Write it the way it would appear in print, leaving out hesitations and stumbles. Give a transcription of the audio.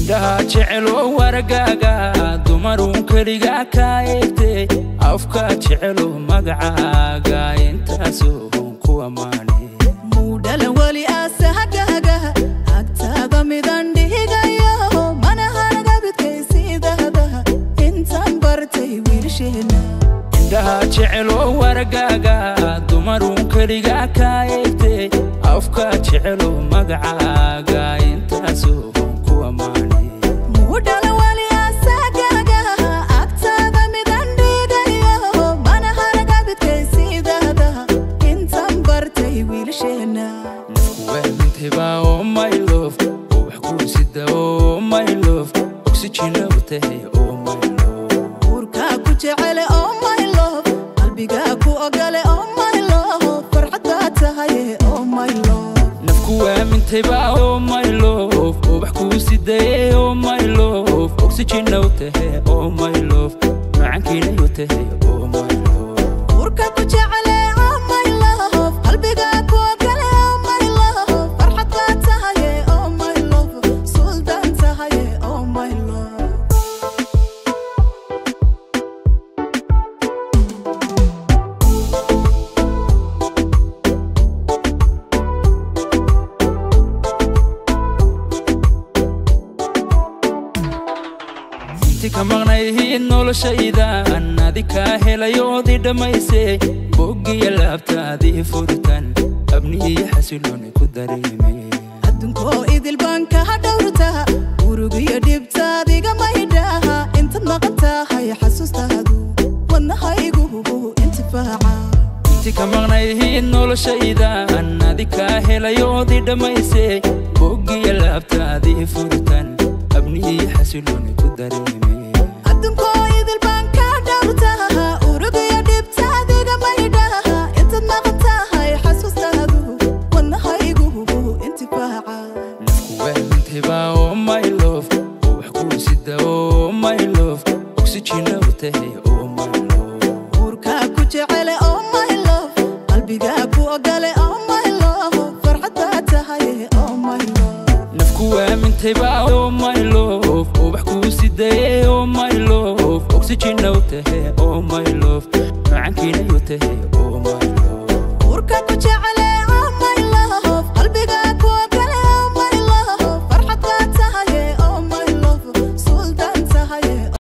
Indhaha jecelo wargaaga, dumaruun keliga ka eegtay, afka jecelo magacaaga, intaasoo ku ammaanay. Muudhala weli aasahagaagaha, agtaada midan dhigayo, mana haragabidkaysiidahdaha intaan bartay wiilasheena. Indhaha jecelo wargaaga, dumaruun keliga ka eegtay, afka jecelo magacaaga, intaasoo ku ammaanay. Muudhala weli aasahagaagaha, agtaada midan dhigayo, mana haragabidkaysiidahdaha intaan bartay wiilasheena. Nafku waamintayba, oh my love, oo wax kuu sida, oh my love, oxygen u tahay, oh my love. Uurkaa ku jecele, oh my love, qalbigaa ku ogole, oh my love, farxad baa tahay, oh my love. Nafku waamintayba, oh my love, oo wax kuu sidaye, oh my love, oxygen u tahay, oh my love, macankiina u tahay, oh my love. Uurka ku jecele, oh my love, qalbigaa ku ogole, oh my love, farxad baa tahay, oh my love, suldaan tahay, oh my love. Inti ka maqnayhiid noloshaydan, adi kaa helayoodii dhammaysay, boggiya laabtaadii furitan, abni iyo xasilooni ku dareemay. Adduunkoo idil baan kaha dhowrtaha, urugiyo dhibtaadiga maydhaha, intaad maqan tahay xasuustaadu wadnahaygu intifaaca. Inti ka maqnayhiid noloshaydan, adi kaa helayoodii dhammaysay, boggiya laabtaadii furitan, abni iyo xasilooni ku dareemay. Adduunkoo idil baan ka dhowrtaha, urugiyo dhibtaadiga maydhaha, intaad maqan tahay xasuustaadu wadnahaygu intifaaca. Nafku waamintayba, oh my love, oo wax kuu sida, oh my love, oxygen u tahay, oh my love. Uurkaa ku jecele, oh my love, qalbigaa ku ogole, oh my love, farxad baa tahay, oh my love. Nafku waamintayba, oh my love, oo wax kuu sidaye, oh my love, oxygen u tahay, oh my love, macankiina u tahay, oh my love. Uurka ku jecele, oh my love, qalbigaa